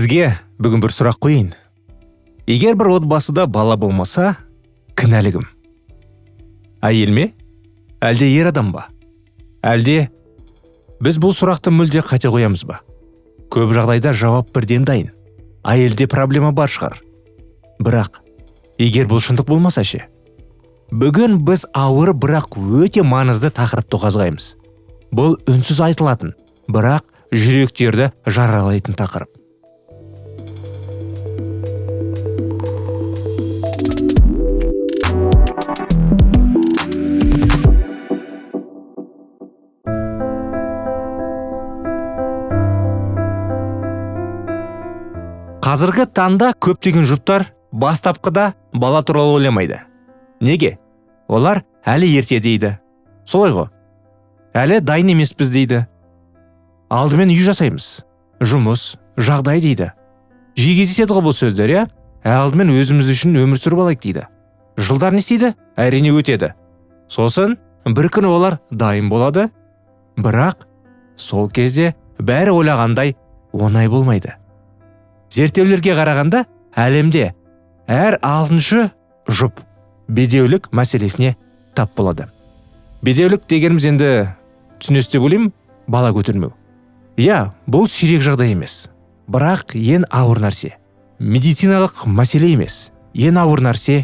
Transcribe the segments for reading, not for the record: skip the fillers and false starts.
Сізге бүгін бір сұрақ қояйын. Егер бір отбасыда бала болмаса, кінәлі кім? Әйел ме? Әлде ер адам ба? Әлде біз бұл сұрақты мүлде қате қоямыз ба? Көп жағдайда жауап бірден дайын. Әйелде проблема бар шығар. Бірақ егер бұл шындық болмаса ше? Бүгін біз ауыр, бірақ өте маңызды тақырыпты қозғаймыз. Бұл үнсіз айтылатын, бірақ жүректерді жаралайтын тақырып. Қазіргі таңда көптеген жұптар бастапқыда бала туралы ойламайды. Неге? Олар әлі ерте дейді. Солай ғой. Әлі дайын емеспіз дейді. Алдымен үй жасаймыз. Жұмыс, жағдай дейді. Жиі кездеседі ғой бұл сөздер, иә? Алдымен өзіміз үшін өмір сүріп алайық дейді. Жылдар не істейді? Әрине өтеді. Сосын бір күні олар дайын болады. Бірақ сол кезде бәрі ойлағандай оңай болмайды. Зерттеулерге қарағанда, әлемде әр 6-шы жұп бедеулік мәселесіне тап болады. Бедеулік дегеніміз енді түсінесіз деп ойлаймын, бала көтермеу. Иә, бұл сирек жағдай емес. Бірақ ең ауыр нәрсе медициналық мәселе емес, ең ауыр нәрсе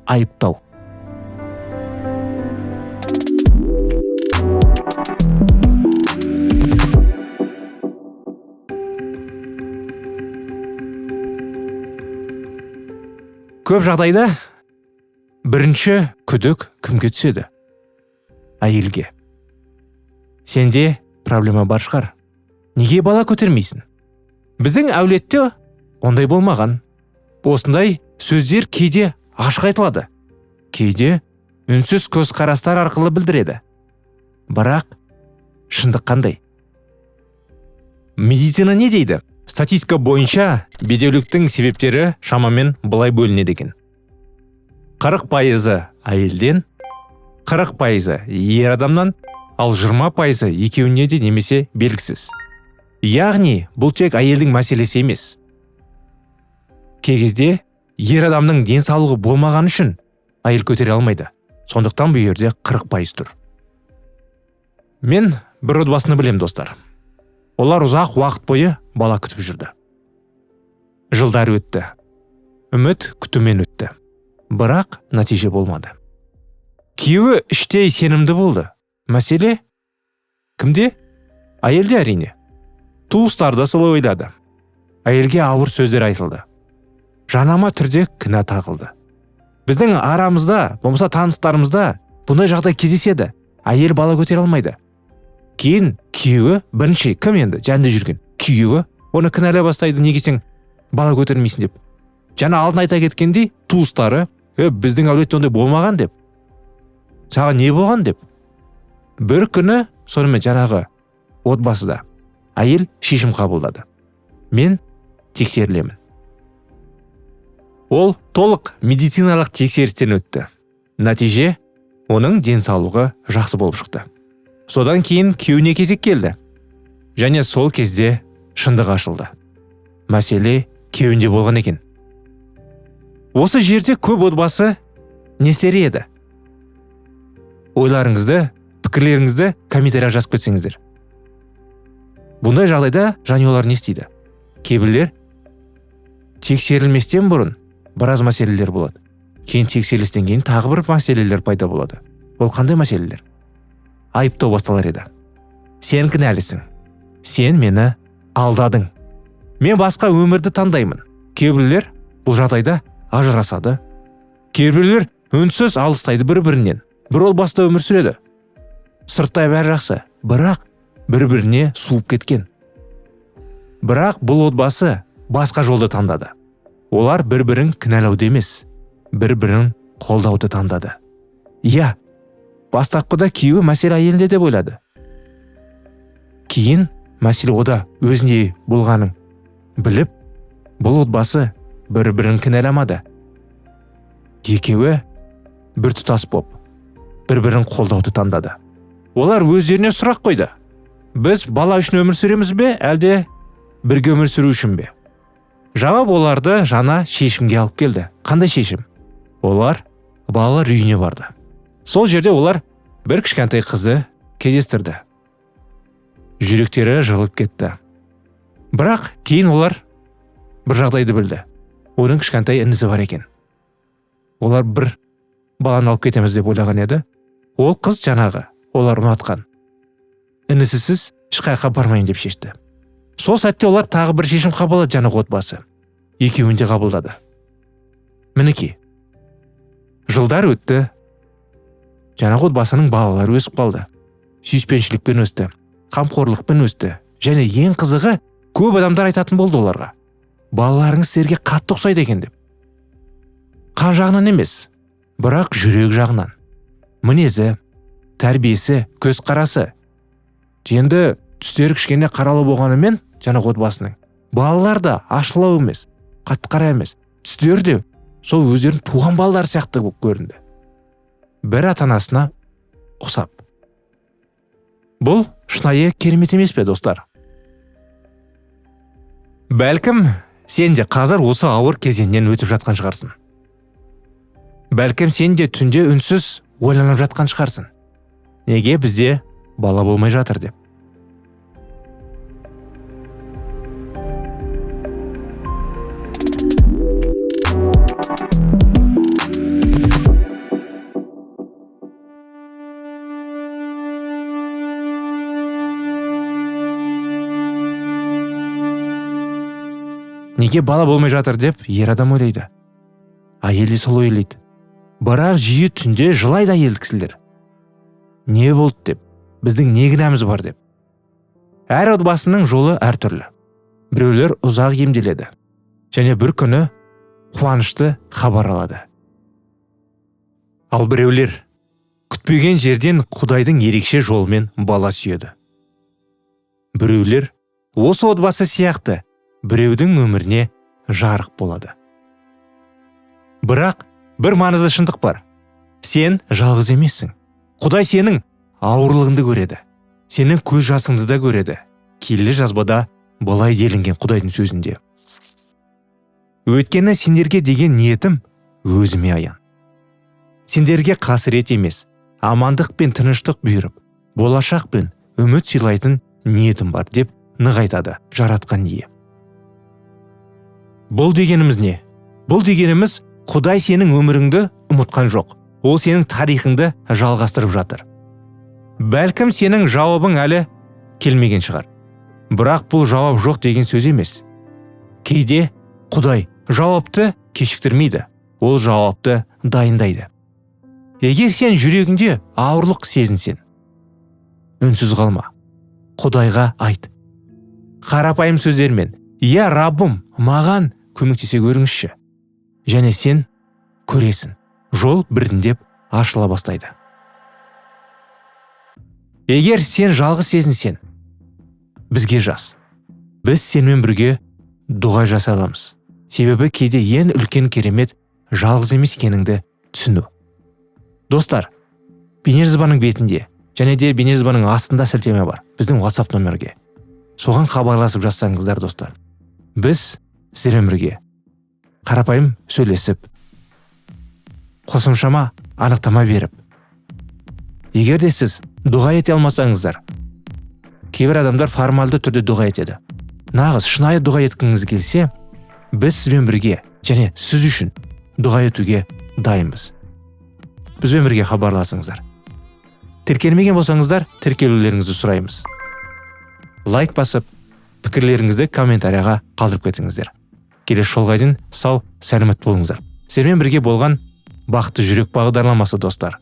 айыптау. Көп жағдайда бірінші күдік кімге түседі? Әйелге. Сенде проблема бар шығар. Неге бала көтермейсің? Біздің әулетте ондай болмаған. Осындай сөздер кейде ашық айтылады, кейде үнсіз көзқарастар арқылы білдіреді. Бірақ шындық қандай? Медицина не дейді? Статистика бойынша бедеуліктің себептері шамамен былай бөлінеді екен. 40% әйелден, 40% ер адамнан, ал 20% екеуіне де немесе белгісіз. Яғни бұл тек әйелдің мәселесі емес. Кей кезде ер адамның денсаулығы болмаған үшін әйел көтере алмайды. Сондықтан бұл жерде 40% тұр. Мен бір отбасыны білем, достар. Олар ұзақ уақыт бойы бала күтіп жүрді. Жылдар өтті. Үміт күтумен өтті. Бірақ нәтиже болмады. Күйеуі іштей сенімді болды. Мәселе кімде? Әйелде әрине. Туыстары да солай ойлады. Әйелге ауыр сөздер айтылды. Жанама түрде кінә тағылды. Біздің арамызда, болмаса таныстарымызда бұндай жағдай кездеседі. Әйел бала көтере алмайды. Кейін күйеуі, бірінші кім енді жанында жүрген күйеуі оны кінәлай бастайды, неге сен бала көтермейсің деп. Жаңа алдын айта кеткендей, туыстары, біздің әулетте ондай болмаған деп. Саған не болған деп. Бір күні сонымен жаңағы отбасыда әйел шешім қабылдады. Мен тексерілемін. Ол толық медициналық тексерістен өтті. Нәтиже, оның денсаулығы жақсы болып шықты. Содан кейін күйеуіне кезек келді. Және сол кезде шындық ашылды. Мәселе күйеуінде болған екен. Осы жерде көп отбасы не істер еді? Ойларыңызды, пікірлеріңізді комментарияға жазып кетсеңіздер. Бұндай жағдайда жанұялар не істейді? Кейбіреулер тексерілместен бұрын біраз мәселелер болады. Кейін тексерілістен кейін тағы бір мәселелер пайда болады. Ол қандай мәселелер? Айыптау басталар еді. Сен кінәлісің. Сен мені алдадың. Мен басқа өмірді таңдаймын. Кейбіреулер бұл жағдайда ажырасады. Кейбіреулер үнсіз алыстайды бір-бірінен. Бір отбасыда өмір сүреді. Сырттай бәрі жақсы, бірақ бір-біріне суып кеткен. Бірақ бұл отбасы басқа жолды таңдады. Олар бір-бірін кінәлауды емес, бір-бірін қолдауды таңдады. Иә, бастапқыда күйеуі мәселе әйелінде деп ойлады. Кейін мәселе ода өзінде болғанын біліп, бұл отбасы бір-бірін кінәламады. Екеуі бір тұтас боп, бір-бірін қолдауды таңдады. Олар өздеріне сұрақ қойды. Біз бала үшін өмір сүреміз бе, әлде бірге өмір сүру үшін бе? Жауап оларды жаңа шешімге алып келді. Қандай шешім? Олар балалар үйіне барды. Сол жерде олар бір кішкентай қызды кездестірді. Жүректері жылып кетті. Бірақ кейін олар бір жағдайды білді. Оның кішкентай інісі бар екен. Олар бір баланы алып кетеміз деп ойлаған еді. Ол қыз жаңағы олар ұнатқан інісісіз ешқаяққа бармайын деп шешті. Сол сәтте олар тағы бір шешім қабылдады, жаңағы отбасы. Екеуін де қабылдады. Мінекей, жылдар өтті. Жаңағы отбасының балалары өсіп қалды. Сүйіспеншілікпен өсті, қамқорлықпен өсті. Және ең қызығы, көп адамдар айтатын болды оларға: балаларыңыз сіздерге қатты ұқсайды екен деп. Қан жағынан емес, бірақ жүрек жағынан. Мінезі, тәрбиесі, көзқарасы. Енді түстері кішкене қаралы болғанымен жаңағы отбасының, балалар да ашылау емес, қатты қара емес, түстері де сол өздерінің туған балалары сияқты болып көрінді. Бір ата-анасына ұқсап. Бұл шынайы керемет емес пе, достар? Бәлкім, сен де қазір осы ауыр кезеңнен өтіп жатқан шығарсың. Бәлкім, сен де түнде үнсіз ойланып жатқан шығарсың. Неге бізде бала болмай жатыр деп. Неге бала болмай жатыр деп ер адам ойлайды. Әйел де сол ойлайды. Бірақ жиі түнде жылайды әйел кісілер. Не болды деп, біздің не кінәміз бар деп. Әр отбасының жолы әртүрлі. Біреулер ұзақ емделеді. Және бір күні қуанышты хабар алады. Ал біреулер күтпеген жерден Құдайдың ерекше жолымен бала сүйеді. Біреулер осы отбасы сияқты біреудің өміріне жарық болады. Бірақ бір маңызды шындық бар. Сен жалғыз емессің. Құдай сенің ауырлығыңды көреді. Сенің көз жасыңды да көреді. Киелі жазбада былай делінген Құдайдың сөзінде: өйткені сендерге деген ниетім өзіме аян. Сендерге қасірет емес, амандық пен тыныштық бұйырып, болашақ пен үміт сыйлайтын ниетім бар деп нығайтады Жаратқан Ие. Бұл дегеніміз не? Бұл дегеніміз, Құдай сенің өміріңді ұмытқан жоқ. Ол сенің тарихыңды жалғастырып жатыр. Бәлкім сенің жауабың әлі келмеген шығар. Бірақ бұл жауап жоқ деген сөз емес. Кейде Құдай жауапты кешіктірмейді. Ол жауапты дайындайды. Егер сен жүрегіңде ауырлық сезінсең, үнсіз қалма. Құдайға айт. Қарапайым сөздермен: «Я Раббым, маған көмектесе көріңізші». Және сен көресің, жол біртіндеп ашыла бастайды. Егер сен жалғыз сезінсең, бізге жаз. Біз сенімен бірге дұға жасай аламыз. Себебі кейде ең үлкен керемет жалғыз емес екеніңді түсіну. Достар, бейнежазбаның бетінде және де бейнежазбаның астында сілтеме бар біздің WhatsApp номерге. Соған хабарласып жазсаңыздар, достар, біз сіздермен бірге қарапайым сөйлесіп, қосымшама анықтама беріп, егер де сіз дұға ете алмасаңыздар, кейбір адамдар формалды түрде дұға етеді. Нағыз шынайы дұға еткіңіз келсе, біз сізбен бірге және сіз үшін дұға етуге дайынбыз. Бізбен бірге хабарласыңыздар. Тіркелмеген болсаңыздар, тіркелулеріңізді сұраймыз. Лайк басып, пікірлеріңізді комментарияға қалдырып кетіңіздер. Келесі жолға дейін сау, сәлемет болыңыздар. Сіздермен бірге болған Бақытты жүрек бағдарламасы, достар.